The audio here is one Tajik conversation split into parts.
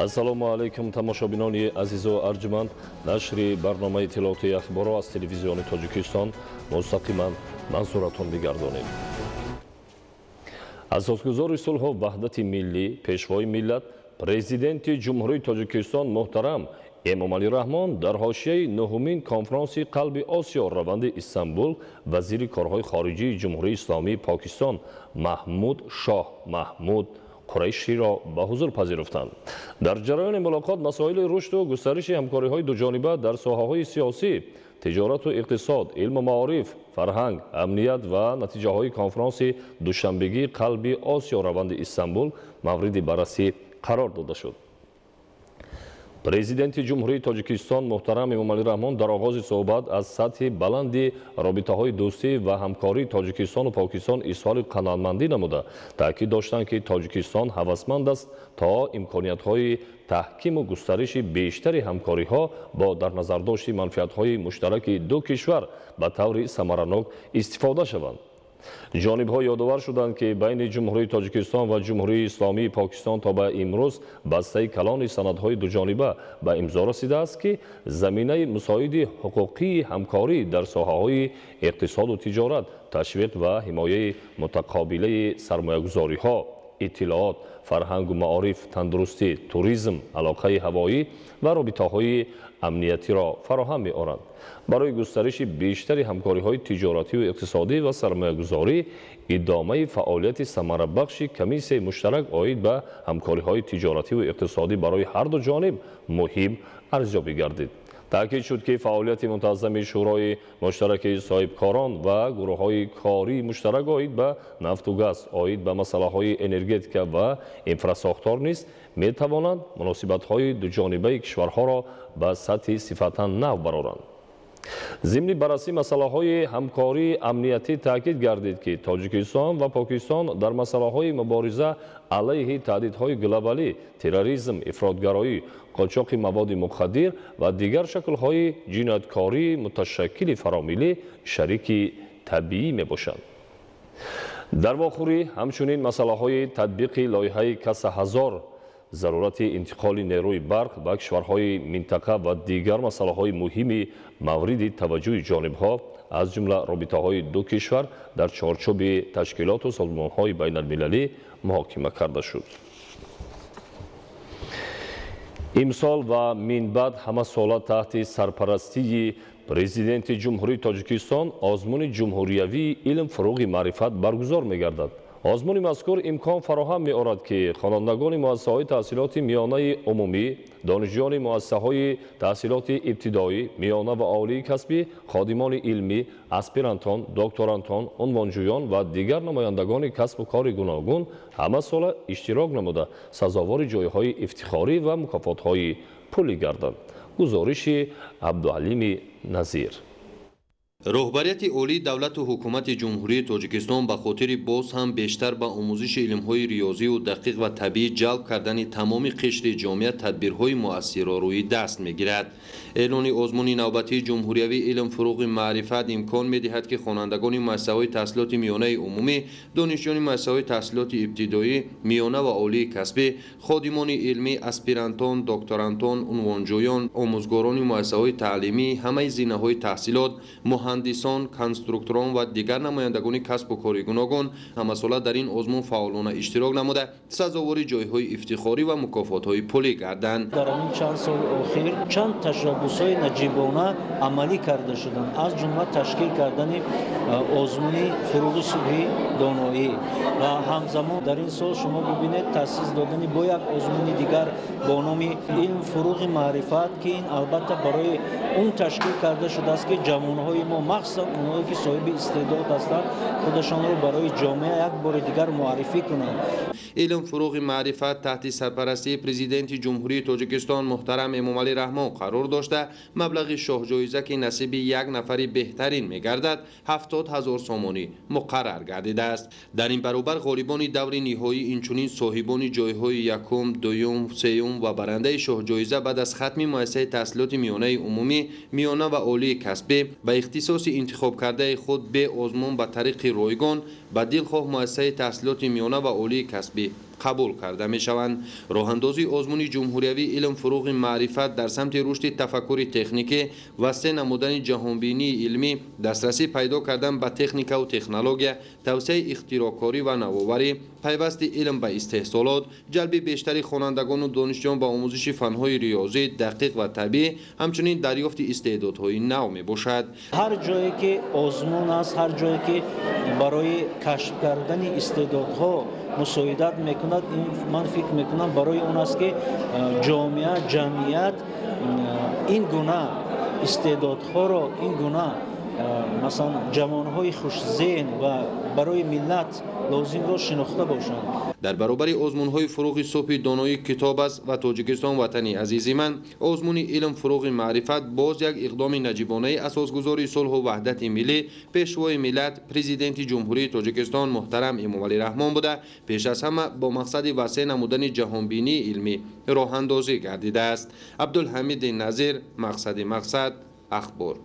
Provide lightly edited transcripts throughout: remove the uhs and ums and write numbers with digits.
Ассалому алайкум, тамошобинони азизу арҷуманд. Нашри барномаи иттилоотии ахборро аз Телевизиони Тоҷикистон мустақиман манзуратон бигардонем. Асосгузори сулҳу ваҳдати миллӣ, Пешвои миллат, Президенти Ҷумҳурии Тоҷикистон муҳтарам Эмомалӣ Раҳмон дар ҳошияи нуҳумин конфронси Қалби Осиё, раванди Истанбул, вазири корҳои хориҷии Ҷумҳурии Исломии Покистон Маҳмуд Шоҳ Маҳмуд Қурайширо ба ҳузур пазируфтанд. Дар ҷараёни мулоқот масоили рушду густариши ҳамкориҳои дуҷониба дар соҳаҳои сиёсӣ, тиҷорату иқтисод, илму маориф, фарҳанг, амният ва натиҷаҳои конфронси душанбегии Қалби Осиё, раванди Истанбул мавриди баррасӣ қарор дода шуд. Президенти Ҷумҳурии Тоҷикистон муҳтарам Эмомалӣ Раҳмон дар оғози суҳбат аз сатҳи баланди робитаҳои дӯстӣ ва ҳамкории Тоҷикистону Покистон изҳори қаноатмандӣ намуда, таъкид доштанд, ки Тоҷикистон ҳавасманд аст, то имкониятҳои таҳкиму густариши бештари ҳамкориҳо бо дар назардошти манфиатҳои муштараки ду кишвар ба таври самаранок истифода шаванд. Ҷонибҳо ёдовар шуданд, ки байни Ҷумҳурии Тоҷикистон ва Ҷумҳурии Исломии Покистон то ба имрӯз бастаи калони санадҳои дуҷониба ба имзо расидааст, ки заминаи мусоиди ҳуқуқии ҳамкорӣ дар соҳаҳои иқтисоду тиҷорат, ташвиқ ва ҳимояи мутақобилаи сармоягузориҳо, иттилоот, фарҳангу маориф, тандурустӣ, туризм, алоқаи ҳавоӣ ва робитаҳои амниятиро фароҳам меоранд. Барои густариши бештари ҳамкориҳои тиҷоративу иқтисодӣ ва сармоягузорӣ идомаи фаъолияти самарабахши комиссияи муштарак оид ба ҳамкориҳои тиҷоративу иқтисодӣ барои ҳарду ҷониб муҳим арзёбӣ гардид. Таъкид шуд, ки фаъолияти мунтазами Шӯрои муштараки соҳибкорон ва гурӯҳҳои кории муштарак оид ба нафту газ, оид ба масъалаҳои энергетика ва инфрасохтор низ метавонанд муносибатҳои дуҷонибаи кишварҳоро ба сатҳи сифатан нав бароранд. Зимни баррасии масъалаҳои ҳамкории амниятӣ таъкид гардид, ки Тоҷикистон ва Покистон дар масъалаҳои мубориза алайҳи таҳдидҳои глобалӣ, терроризм, ифротгароӣ, қочоқи маводи мухаддир ва дигар шаклҳои ҷинояткории муташаккили фаромиллӣ шарики табиӣ мебошанд. Дар вохӯрӣ ҳамчунин масъалаҳои татбиқи лоиҳаи Каса ҳазор, зарурати интиқоли нерӯи барқ ба кишварҳои минтақа ва дигар масъалаҳои муҳими мавриди таваҷҷӯҳи ҷонибҳо, аз ҷумла робитаҳои ду кишвар дар чорчӯби ташкилоту созмонҳои байналмилалӣ муҳокима карда шуд. Имсол ва минбаъд ҳамасола таҳти сарпарастии Президенти Ҷумҳурии Тоҷикистон озмуни ҷумҳуриявии «Илм фуруғи маърифат» баргузор мегардад. Озмуни мазкур имкон фароҳам меорад, ки хонандагони муассисаҳои таҳсилоти миёнаи умумӣ, донишҷӯёни муассисаҳои таҳсилоти ибтидоӣ, миёна ва олии касбӣ, ходимони илмӣ, аспирантон, докторантон, унвонҷӯён ва дигар намояндагони касбу кори гуногун ҳамасола иштирок намуда, сазовори ҷойҳои ифтихорӣ ва мукофотҳои пулӣ гарданд. Гузориши Абдуалими Назир. Роҳбарияти олии давлату ҳукумати Ҷумҳурии Тоҷикистон ба хотири боз ҳам бештар ба омӯзиши илмҳои риёзию дақиқ ва табиӣ ҷалб кардани тамоми қишри ҷомеа тадбирҳои муассирро рӯи даст мегирад. Эълони озмуни навбатии ҷумҳуриявии «Илм фуруғи маърифат» имкон медиҳад, ки хонандагони муассисаҳои таҳсилоти миёнаи умумӣ, донишҷӯёни муассисаҳои таҳсилоти ибтидоӣ, миёна ва олии касбӣ, ходимони илмӣ, аспирантон, докторантон, унвонҷӯён, омӯзгорони муассисаҳои таълимӣ ҳамаи зинаҳои таҳсилот, муҳандисон, конструкторон ва дигар намояндагони касбу кори гуногун ҳамасола дар ин озмун фаъолона иштирок намуда, сазовори ҷойҳои ифтихорӣ ва мукофотҳои пулӣ гарданд. Дар ҳамин чанд соли охир чанд ташаббусҳои наҷибона амалӣ карда шуданд, аз ҷумла ташкил кардани озмуни «Фуруғи субҳи доноӣ» ва ҳамзамон дар ин сол шумо бибинед, таъсис додани бо як озмуни дигар бо номи «Илм фуруғи маърифат», ки ин албатта барои он ташкил карда шудааст, ки ҷавонҳои мо, махсусан онҳое ки соҳиби истеъдод ҳастанд, худашонро барои ҷомеа як бори дигар муаррифӣ кунанд. «Илм фуруғи маърифат» таҳти сарпарастии Президенти Ҷумҳурии Тоҷикистон муҳтарам Эмомалӣ Раҳмон қарор дошта, маблағи шоҳҷоиза, ки насиби як нафари беҳтарин мегардад, 70 000 сомонӣ муқаррар гардидааст. Дар ин баробар ғолибони даври ниҳоӣ, инчунин соҳибони ҷойҳои якум, дуюм, сеюм ва барандаи шоҳҷоиза баъд аз хатми муассисаи таҳсилоти миёнаи умумӣ, миёна ва олии касбӣ ба ихтисоси интихобкардаи худ бе озмун ба тариқи ройгон ба дилхоҳ муассисаи таҳсилоти миёна ва олии касбӣ Қабул карда мешаванд. Роҳандозии озмуни ҷумҳуриявии илм фуруғи маърифат дар самти рушди тафаккури техникӣ, васеъ намудани ҷаҳонбинии илмӣ, дастрасӣ пайдо кардан ба техникаву технология, тавсеаи ихтироъкорӣ ва навоварӣ, пайвасти илм ба истеҳсолот, ҷалби бештари хонандагону донишҷӯён ба омӯзиши фанҳои риёзӣ, дақиқ ва табиӣ, ҳамчунин дарёфти истеъдодҳои нав мебошад. Ҳар ҷое ки озмун аст, ҳар ҷое ки барои кашф кардани истеъдодҳо мусоидат мекунад, ман фикр мекунам, барои он аст, ки ҷомеа, ҷамъият ин гуна истеъдодҳоро, ин гуна, масалан, ҷавонҳои хушзеҳн ва барои миллат лозимро шинохта бошанд. Дар баробари озмунҳои фуруғи субҳи доноӣ, китоб аст ва Тоҷикистон ватани азизи ман, озмуни илм фуруғи маърифат боз як иқдоми наҷибонаи асосгузори сулҳу ваҳдати миллӣ, Пешвои миллат, Президенти Ҷумҳурии Тоҷикистон муҳтарам Эмомалӣ Раҳмон буда, пеш аз ҳама бо мақсади васеъ намудани ҷаҳонбинии илмӣ роҳандозӣ гардидааст. Абдулҳамиди Назир, Мақсади мақсад, Ахбор.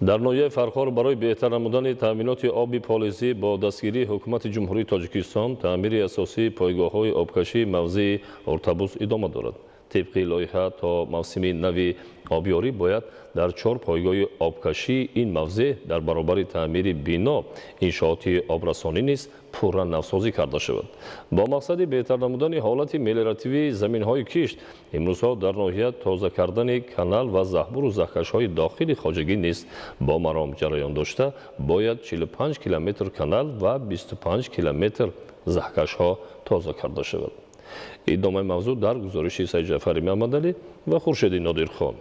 Дар ноҳияи Фархор барои беҳтар намудани таъминоти оби полизӣ бо дастгирии Ҳукумати Ҷумҳурии Тоҷикистон таъмири асосии пойгоҳҳои обкашии мавзеи Ортабуз идома дорад. Тибқи лоиҳа, то мавсими нави обёрӣ бояд дар чор пойгоҳи обкашии ин мавзеъ дар баробари таъмири бино иншооти обрасонӣ низ пурра навсозӣ карда шавад. Бо мақсади беҳтар намудани ҳолати мелиоративии заминҳои кишт имрӯзҳо дар ноҳия тоза кардани канал ва заҳбуру заҳкашҳои дохили хоҷагӣ низ бо маром ҷараён дошта, бояд 45 километр канал ва 25 километр заҳкашҳо тоза карда шавад. Идомаи мавзӯъ дар гузориши Сайдҷафари Муҳаммадалӣ ва Хуршеди Нодирхон.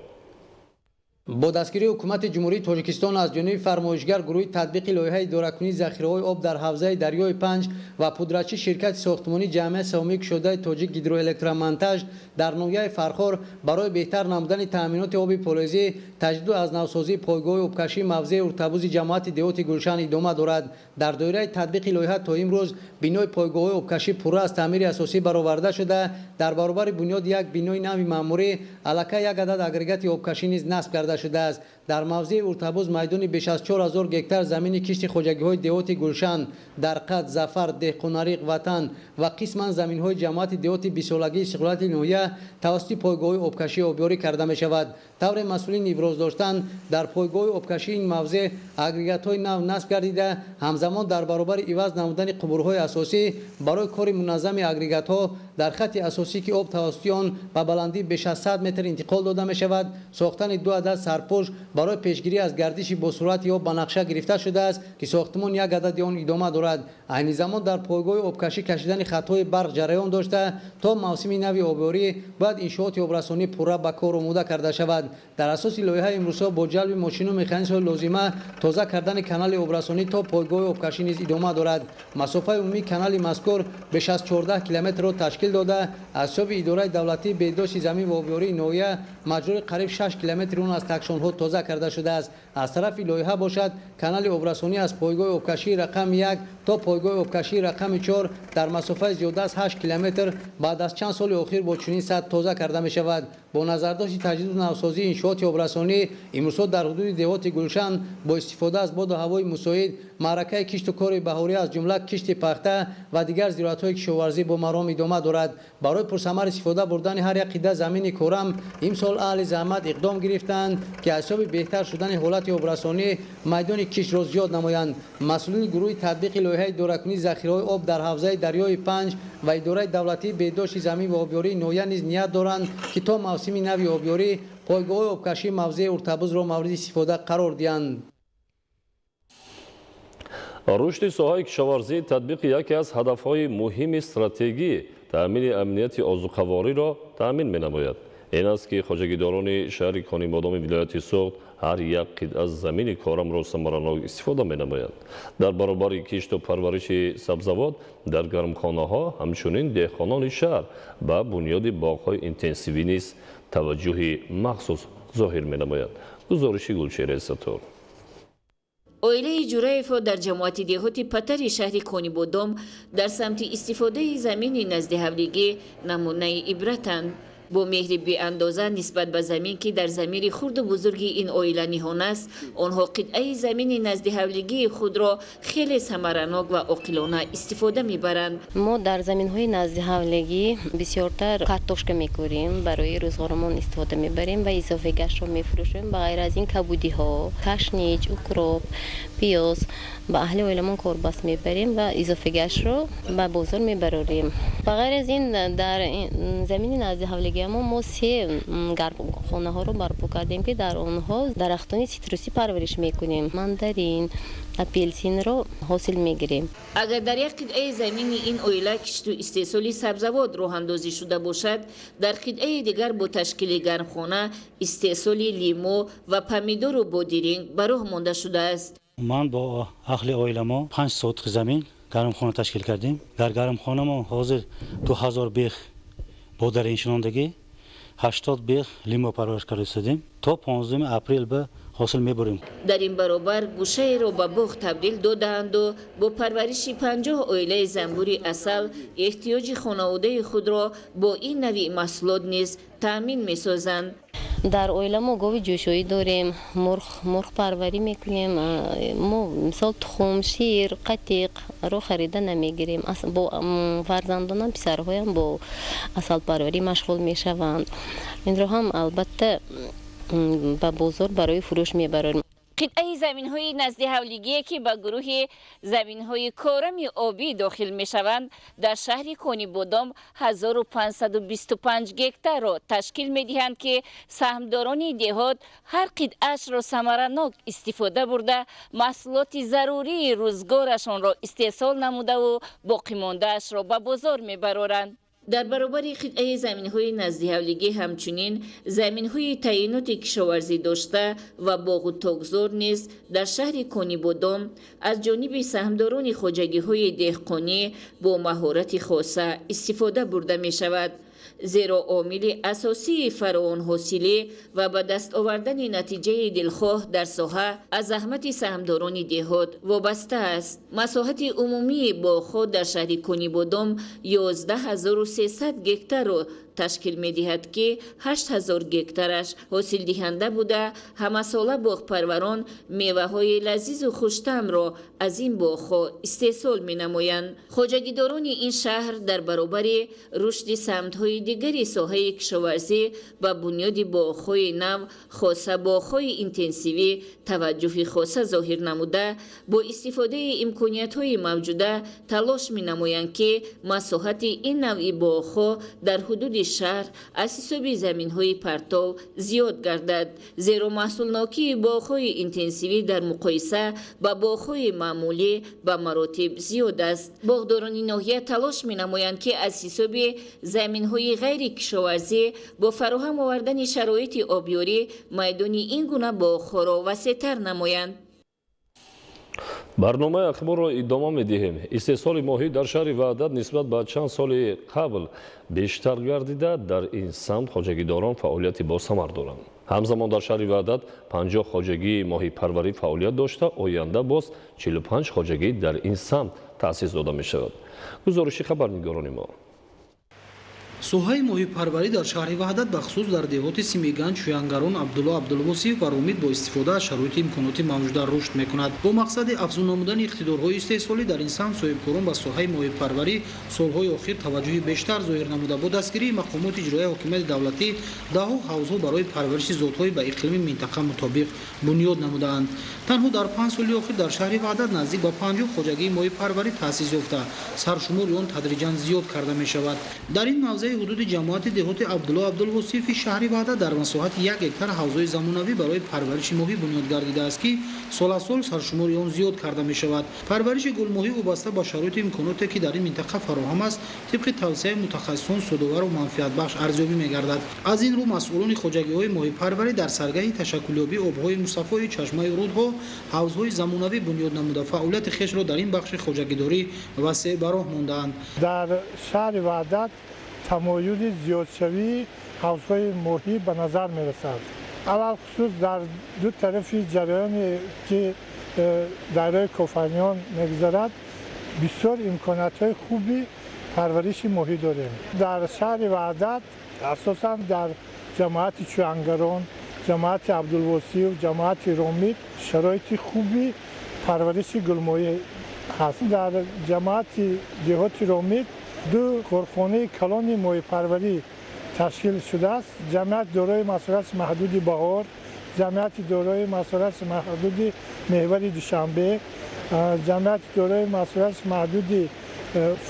Бо дастгирии Ҳукумати Ҷумҳурии Тоҷикистон аз ҷониби фармоишгар гурӯҳи татбиқи лоиҳаи идоракунии захираҳои об дар ҳавзаи дарёи Панҷ ва пудрачи ширкати сохтмонии ҷамъияти саҳомии кушодаи Тоҷик Гидроэлектромонтаж дар ноҳияи Фархор барои беҳтар намудани таъминоти оби полезӣ таҷдиду аз навсозии пойгоҳи обкашии мавзеи Уртабузи ҷамоати деҳоти Гулшан идома дорад. Дар доираи татбиқи лоиҳа то имрӯз бинои пойгоҳҳои обкашӣ пурра аз таъмири асосӣ бароварда шуда, дар баробари бунёди як бинои нави маъмурӣ аллакай як адад агрегати обкашӣ низ насб карда шудааст. Дар мавзеи Уртабуз майдони беш аз 4000 гектар замини кишти хоҷагиҳои деҳоти Гулшан, Дарқад, Зафар, Деҳқонариқ, Ватан ва қисман заминҳои ҷамоати деҳоти бисолагии истиқлолияти ноҳия тавассути пойгоҳҳои обкашӣ обёрӣ карда мешавад. Тавре масъулин иброз доштанд, дар пойгоҳи обкашии ин мавзеъ агрегатҳои нав насб гардида, ҳамзамон дар баробари иваз намудани қубурҳои асосӣ барои кори муназзами агрегатҳо дар хатти асосӣ, ки об тавассути он ба баландии беш аз 100 метр интиқол дода мешавад, сохтани ду адад сарпӯш барои пешгирӣ аз гардиши босуръати об ба нақша гирифта шудааст, ки сохтмон як адади он идома дорад. Айни замон дар пойгоҳи обкашӣ кашидани хатҳои барқ ҷараён дошта, то мавсими нави обёрӣ бояд иншооти обрасонӣ пурра ба кор омода карда шавад. Дар асоси лоиҳа имрӯзҳо бо ҷалби мошину механизмҳои лозима тоза кардани канали обрасонӣ то пойгоҳи обкашӣ низ идома дорад. Масофаи умумии канали мазкур беш аз 14 километрро ташкил дода, аз ҳисоби идораи давлатии беҳдошти замин ва обёрии ноҳия маҷрои қариб 6 километри он аз такшонҳо тоза карда шудааст. Аз тарафи лоиҳа бошад, канали обрасонӣ аз пойгоҳи обкашии рақами 1 то пойгоҳи обкашии рақами 4 дар масофаи зиёда аз 8 километр баъд аз чанд соли охир бо чунин сатҳ тоза карда мешавад. Бо назардошти таҷдиду навсозии иншооти обрасонӣ имрӯзҳо дар ҳудуди деҳоти Гулшан бо истифода аз боду ҳавои мусоид маъракаи кишту кори баҳорӣ, аз ҷумла кишти пахта ва дигар зироатҳои кишоварзӣ бо маром идома дорад. Барои пурсамар истифода бурдани ҳар як қида замини корам имсол аҳли заҳмат иқдом гирифтанд, ки аз ҳисоби беҳтар шудани ҳолати обрасонӣ майдони киштро зиёд намоянд. Масъулини гурӯҳи татбиқи лоиҳаи идоракунии захираҳои об дар ҳавзаи дарёи Панҷ ва идораи давлатии беҳдошти замин ва обёрии ноҳия низ ният доранд, ки то мавсими нави обёрӣ пойгоҳҳои обкашии мавзеи Уртабузро мавриди истифода қарор диҳанд. Рушди соҳаи кишоварзӣ татбиқи яке аз ҳадафҳои муҳими стратегӣ таъмини амнияти озуқавориро таъмин менамояд. Ин аст, ки хоҷагидорони шаҳри Конибодоми вилояти Суғд ҳар як қитъа замини корамро самаранок истифода менамоянд. Дар баробари кишту парвариши сабзавот дар гармхонаҳо ҳамчунин деҳқонони шаҳр ба бунёди боғҳои интенсивӣ низ таваҷҷӯҳи махсус зоҳир менамоянд. Гузориши Гулчеҳраи Саттор. Оилаи Ҷураевҳо дар ҷамоати деҳоти Патари шаҳри Конибодом дар самти истифодаи замини назди ҳавлигӣ намунаи ибратанд. Бо меҳри беандоза нисбат ба замин, ки дар замири хурду бузурги ин оила ниҳон аст, онҳо қитъаи замини наздиҳавлигии худро хеле самаранок ва оқилона истифода мебаранд. Мо дар заминҳои наздиҳавлигӣ бисёртар картошка мекорем, барои рӯзғоромон истифода мебарем ва изофагашро мефурӯшем. Ба ғайр аз ин, кабудиҳо, кашнич, укроп, пиёз ба аҳли оиламон корбаст мебарем ва изофагашро ба бозор мебарорем. Ба ғайр аз ин, дар замини наздиҳавлигиамон мо се гармхонаҳоро барпо кардем, ки дар онҳо дарахтони ситрусӣ парвариш мекунем, мандарин, апелсинро ҳосил мегирем. Агар дар як қитъаи замини ин оила кишту истеҳсоли сабзавот роҳандозӣ шуда бошад, дар қитъаи дигар бо ташкили гармхона истеҳсоли лимо ва помидору бодиринг ба роҳ монда шудааст. Ман бо аҳли оиламо 5 сотих замин гармхона ташкил кардем. Дар гармхона мо ҳозир 2000 бех бодарин шинондагӣ, 80 бех лимо парвариш карда истодем. То 15 апрел ба ҳосил мебурем. Дар ин баробар гӯшаеро ба боғ табдил додаанду бо парвариши 50 оилаи занбури асал эҳтиёҷи хонаводаи худро бо ин навъи маҳсулот низ таъмин месозанд. Дар оила мо гови ҷӯшоӣ дорем, мурғпарварӣ мекунем. Мо, мисол, тухм, шир, қатиқро харида намегирем. Бо фарзандонам, писарҳоям бо асалпарварӣ машғул мешаванд. Инро ҳам, албатта, ба бозор барои фурӯш мебарем. Қитъаи заминҳои наздиҳавлигие, ки ба гурӯҳи заминҳои корами обӣ дохил мешаванд, дар шаҳри Конибодом 1525 гектарро ташкил медиҳанд, ки саҳмдорони деҳот ҳар қитъаашро самаранок истифода бурда, маҳсулоти зарурии рӯзгорашонро истеҳсол намудаву боқимондаашро ба бозор мебароранд. Дар баробари қитъаи заминҳои наздиҳавлигӣ ҳамчунин заминҳои таъиноти кишоварзӣ дошта ва боғу токзор низ дар шаҳри Конибодом аз ҷониби саҳмдорони хоҷагиҳои деҳқонӣ бо маҳорати хоса истифода бурда мешавад, зеро омили асосии фаровонҳосилӣ ва ба даст овардани натиҷаи дилхоҳ дар соҳа аз заҳмати саҳмдорони деҳот вобаста аст. Масоҳати умумии боғҳо дар шаҳри Конибодом 11 300 гектарро ташкил медиҳад, ки 8000 гектараш ҳосилдиҳанда буда, ҳамасола боғпарварон меваҳои лазизу хуштаъмро аз ин боғҳо истеҳсол менамоянд. Хоҷагидорони ин шаҳр дар баробари рушди самтҳои дигари соҳаи кишоварзӣ ба бунёди боғҳои нав, хоса боғҳои интенсивӣ, таваҷҷӯҳи хоса зоҳир намуда, бо истифодаи имкониятҳои мавҷуда талош менамоянд, ки масоҳати ин навъи боғҳо дар ҳудуди шаҳр аз ҳисоби заминҳои партов зиёд гардад, зеро маҳсулнокии боғҳои интенсивӣ дар муқоиса ба боғҳои маъмулӣ ба маротиб зиёд аст. Боғдорони ноҳия талош менамоянд, ки аз ҳисоби заминҳои ғайри кишоварзӣ бо фароҳам овардани шароити обёрӣ майдони ин гуна боғҳоро васеътар намоянд. Барномаи ахборро идома медиҳем. Истеҳсоли моҳӣ дар шаҳри Ваҳдат нисбат ба чанд соли қабл бештар гардида, дар ин самт хоҷагидорон фаъолияти босамар доранд. Ҳамзамон дар шаҳри Ваҳдат 50 хоҷагии моҳипарварӣ фаъолият дошта, оянда боз 45 хоҷагӣ дар ин самт таъсис дода мешавад. Гузориши хабарнигорони мо. Соҳаи моҳипарварӣ дар шаҳри Ваҳдат, бахусус дар деҳоти Симиганҷ, Шӯянгарон, Абдулло Абдулвосиев ва Румид, бо истифода аз шароити имконоти мавҷуда рушд мекунад. Бо мақсади афзун намудани иқтидорҳои истеҳсолӣ дар ин самт соҳибкорон ба соҳаи моҳипарварӣ солҳои охир таваҷҷӯҳи бештар зоҳир намуда, бо дастгирии мақомоти иҷроияи ҳокимияти давлатӣ даҳҳо ҳавзҳо барои парвариши зотҳои ба иқлими минтақа мутобиқ бунёд намудаанд. Танҳо дар 5 соли охир дар шаҳри Ваҳдат наздик ба 50 хоҷагии моҳипарварӣ таъсис ёфта, саршумори он тадриҷан зиёд карда мешавад. Дар ин мавзеи ҳудуди ҷамоати деҳоти Абдулло Абдулвосифи шаҳри Ваҳдат дар масоҳати 1 гектар ҳавзҳои замонавӣ барои парвариши моҳӣ бунёд гардидааст, ки сол аз сол саршумори он зиёд карда мешавад. Парвариши гулмоҳӣ вобаста ба шароити имконоте, ки дар ин минтақа фароҳам аст, тибқи тавсияи мутахассисон судовару манфиатбахш арзёбӣ мегардад. Аз ин рӯ масъулони хоҷагиҳои моҳипарварӣ дар саргаҳи ташаккулёбии обҳои мусаффои чашмаи рудҳо ҳавзҳои замонавӣ бунёд намуда, фаъолияти хешро дар ин бахши хоҷагидорӣ васеъ ба роҳ мондаанд. Дар шаҳри Ваҳдат тамоюли зиёдшавии ҳавзҳои моҳӣ ба назар мерасад, алалхусус дар ду тарафи ҷараёне, ки дарёи Кофарниҳон мегузарад, бисёр имкониятҳои хуби парвариши моҳӣ дорем. Дар шаҳри Ваҳдат Асосан дар ҷамоати Чӯянгарон, ҷамоати Абдулвосиев, ҷамоати Ромит шароити хуби парвариши гулмоҳӣ ҳаст. Дар ҷамоати деҳоти Ромит ду корхонаи калони моҳипарварӣ ташкил шудааст. Ҷамъияти дорои масъулияти маҳдуди Баҳор, ҷамъияти дорои масъулияти маҳдуди Меҳвари Душанбе, ҷамъияти дорои масъулияти маҳдуди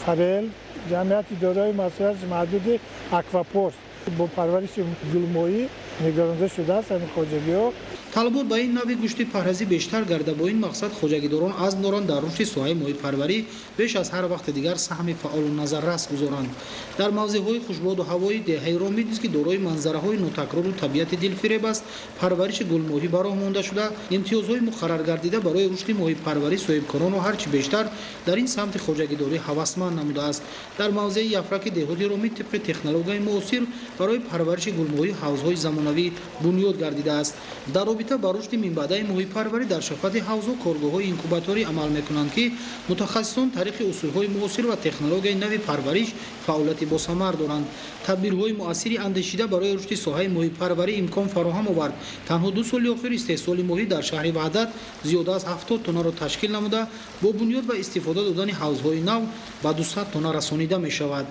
Фарел, ҷамъияти дорои масъулияти маҳдуди Аквапорт бо парвариши гулмоҳӣ нигаронда шудааст ҳамин хоҷагиҳо. Талабот ба ин навъи гӯшти парҳазӣ бештар гарда. Бо ин мақсад хоҷагидорон азм доранд дар рушди соҳаи моҳипарварӣ беш аз ҳар вақти дигар саҳми фаъолу назаррас гузоранд. Дар мавзеъҳои хушбоду ҳавои деҳаи Ромит низ, ки дорои манзараҳои нотакрору табиати дилфиреб аст, парвариши гулмоҳӣ ба роҳ монда шуда, имтиёзҳои муқаррар гардида барои рушди моҳипарварӣ соҳибкоронро ҳарчи бештар дар ин самти хоҷагидорӣ ҳавасманд намудааст. Дар мавзеи Яфраки деҳоти Ромит тибқи технологияи муосир барои парвариши гулмоҳӣ ҳавзҳои замонавӣ бунёд гардидааст. Дар робита ба рушди минбаъдаи моҳипарварӣ дар шафати ҳавзу коргоҳҳои инкубаторӣ амал мекунанд, ки мутахассисон тариқи усулҳои муосир ва технологияи нави парвариш фаъолияти босамар доранд. Тадбирҳои муассири андешида барои рушди соҳаи моҳипарварӣ имкон фароҳам овард. Танҳо 2 соли охир истеҳсоли моҳӣ дар шаҳри Ваҳдат зиёда аз 70 тоннаро ташкил намуда, бо бунёд ва истифода додани ҳавзҳои нав ба 200 тонна расонида мешавад.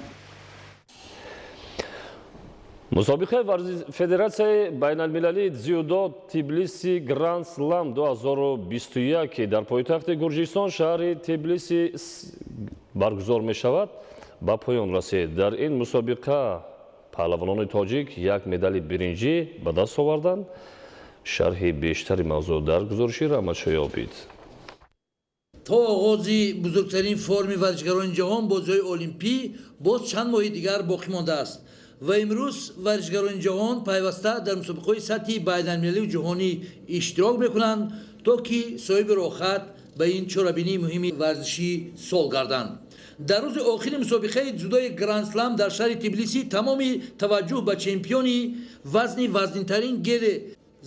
Мусобиқаи Федератсияи байналмилалии дзюдо Тбилиси Гранд Слам 2021, ки дар пойтахти Гурҷистон шаҳри Тбилиси баргузор мешавад, ба поён расид. Дар ин мусобиқа паҳлавонони тоҷик як медали биринҷӣ ба даст оварданд. Шарҳи бештари мавзӯъ дар гузориши Раҳматшоҳи Обид. То оғози бузургтарин форуми варзишгарони ҷаҳон, бозиҳои олимпӣ, боз чанд моҳи дигар боқӣ мондааст ва имрӯз варзишгарони ҷаҳон пайваста дар мусобиқаҳои сатҳи байналмилалию ҷаҳонӣ иштирок мекунанд, то ки соҳиби роҳхат ба ин чорабинии муҳими варзишӣ сол гарданд. Дар рӯзи охири мусобиқаи дзюдои Гранд-слам дар шаҳри Тбилиси тамоми таваҷҷӯҳ ба чемпиони вазни вазнинтарин Геле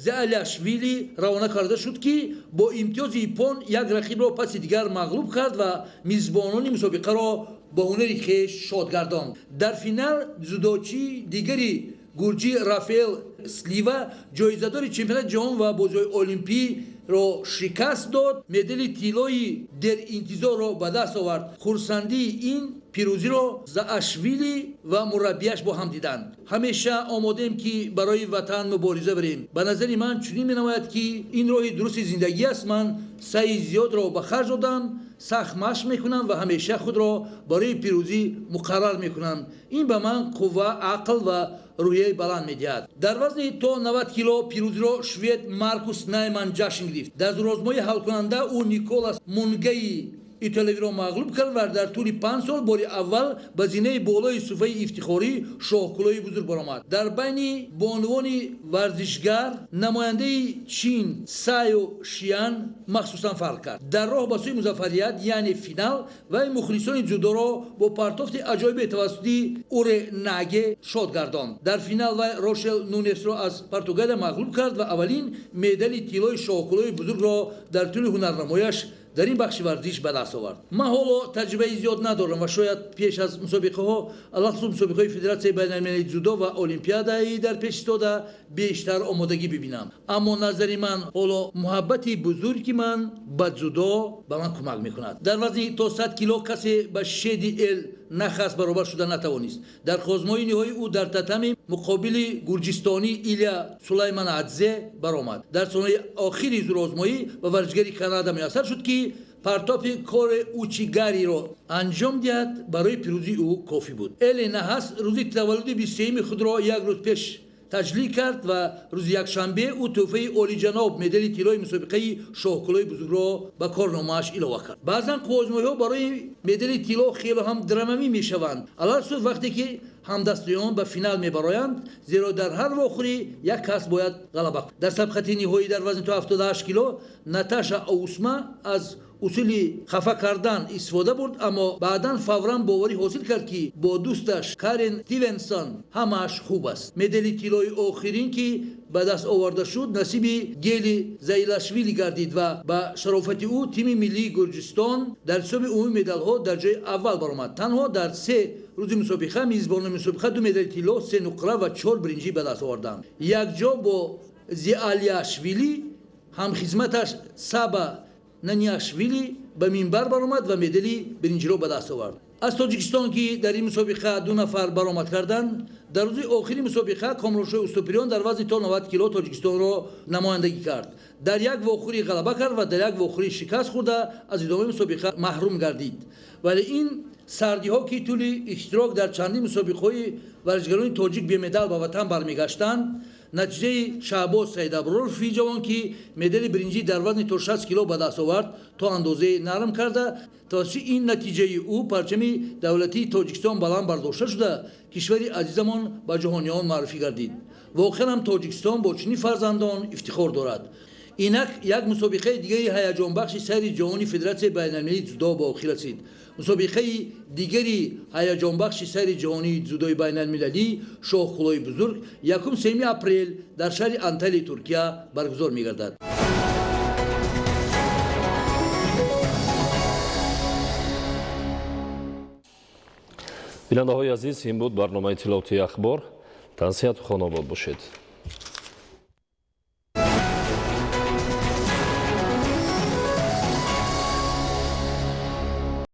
Заалашвили равона карда шуд, ки бо имтиёзи иппон як рақибро паси дигар мағлуб кард ва мизбонони мусобиқаро бо ҳунари хеш шод гардонд. Дар финал дзюдочии дигари гурҷӣ Рафаэл Слива, ҷоизадори чемпионати ҷаҳон ва бозиҳои олимпиро шикаст дод, медали тиллои деринтизорро ба даст овард. Хурсандии ин пирӯзиро Заашвили ва мураббияш бо ҳам диданд. Ҳамеша омодаем, ки барои ватан мубориза барем. Ба назари ман чунин менамояд, ки ин роҳи дурусти зиндагӣ аст. Ман саъи зиёдро ба харҷ додам, сахт машқ мекунам ва ҳамеша худро барои пирӯзӣ муқаррар мекунам. Ин ба ман қувва, ақл ва рӯҳияи баланд медиҳад. Дар вазни то 90 кило пирӯзиро швед Маркус Найман ҷашн гирифт. Дар зурозмои ҳалкунанда ӯ Николас Мунгаи итолиявиро мағлуб кард ва дар тӯли 5 сол бори аввал ба зинаи болои суфаи ифтихорӣ шоҳкулоҳи бузург баромад. Дар байни бонувони варзишгар намояндаи Чин Саё Шиян махсусан фарқ кард. Дар роҳ ба сӯи музаффарият, яъне финал, вай мухлисони дзюдоро бо партофти аҷоибе тавассути Уре Наге шод гардонд. Дар финал вай Рошел Нунесро аз Португалия мағлуб кард ва аввалин медали тиллои шоҳкулоҳи бузургро дар тӯли ҳунарнамояш дар ин бахши варзиш ба даст овард. Ман ҳоло таҷрибаи зиёд надорам ва шояд пеш аз мусобиқаҳо, алахусус мусобиқаҳои Федератсияи байналмилалии дзюдо ва олимпиадаи дар пеш истода бештар омодагӣ бибинам. Аммо назари ман ҳоло муҳаббати бузурги ман ба дзюдо ба ман кӯмак мекунад. Дар вазни то 100 кило касе ба Шеди Эл Нахас баробар шуда натавонист. Дар хозмои ниҳоӣ ӯ дар татами муқобили гурҷистонӣ Иля Сулайманадзе баромад. Дар сонаи охири зурозмоӣ ба варзишгари Канада муяссар шуд, ки партофи кори учигариро анҷом диҳад, барои пирӯзии ӯ кофӣ буд. Эли Нахас рӯзи таваллуди 23-юми худро як рӯз пеш таҷлил кард ва рӯзи якшанбе ӯ тӯҳфаи олиҷаноб, медали тиллои мусобиқаи шоҳкулоҳи бузургро ба корномааш илова кард. Баъзан қувваозмоиҳо барои медали тилло хело ҳам драмавӣ мешаванд, алалхусус вақте ки ҳамдастиён ба финал мебароянд, зеро дар ҳар вохӯрӣ як кас бояд ғалаба кунад. Дар сабқати ниҳоӣ дар вазни то 78 кило Наташа Аусма аз усули хафа кардан истифода бурд, аммо баъдан фавран боварӣ ҳосил кард, ки бо дӯсташ Карен Стивенсон ҳамааш хуб аст. Медали тиллои охирин, ки ба даст оварда шуд, насиби Гели Заилашвили гардид ва ба шарофати ӯ тими миллии Гурҷистон дар ҳисоби умумии медалҳо дар ҷои аввал баромад. Танҳо дар 3 Рӯзи мусобиқа мизбонони мусобиқа 2 медали тилло, 3 нуқра ва 4 биринҷӣ ба даст оварданд. Якҷо бо Зиалиашвили ҳамхизматаш Саба Наниашвили ба минбар баромад ва медали биринҷиро ба даст овард. Аз Тоҷикистон, ки дар ин мусобиқа 2 нафар баромад карданд, дар рӯзи охири мусобиқа Комроншоҳи Устопириён дар вазни то 90 кило Тоҷикистонро намояндагӣ кард. Дар як вохӯрӣ ғалаба кард ва дар як вохӯрӣ шикаст хӯрда аз идомаи мусобиқа маҳрум гардид. Вале ин сардиҳо, ки тӯли иштирок дар чандин мусобиқаҳои варзишгарони тоҷик бемедал ба ватан бармегаштанд, натиҷаи Шаҳбоз Саидабророви ҷавон, ки медали биринҷӣ дар вазни то 60 кило ба даст овард, то андозаи нарм карда, тавассути ин натиҷаи ӯ парчами давлатии Тоҷикистон баланд бардошта шуда, кишвари азизамон ба ҷаҳониён маъруфӣ гардид. Воқеан ҳам Тоҷикистон бо чунин фарзандон ифтихор дорад. Инак як мусобиқаи дигари ҳаяҷонбахши сайри ҷаҳони Федератсияи байналмилалии дзюдо ба охир расид. Мусобиқаи дигари ҳаяҷонбахши сайри ҷаҳонии дзюдои байналмилалӣ Шоҳқулои бузург 1-3 апрел дар шаҳри Анталияи Туркия баргузор мегардад. Бинандаҳои азиз, ин буд барномаи иттилоотии Ахбор. Тансиҳату хонобод бошед.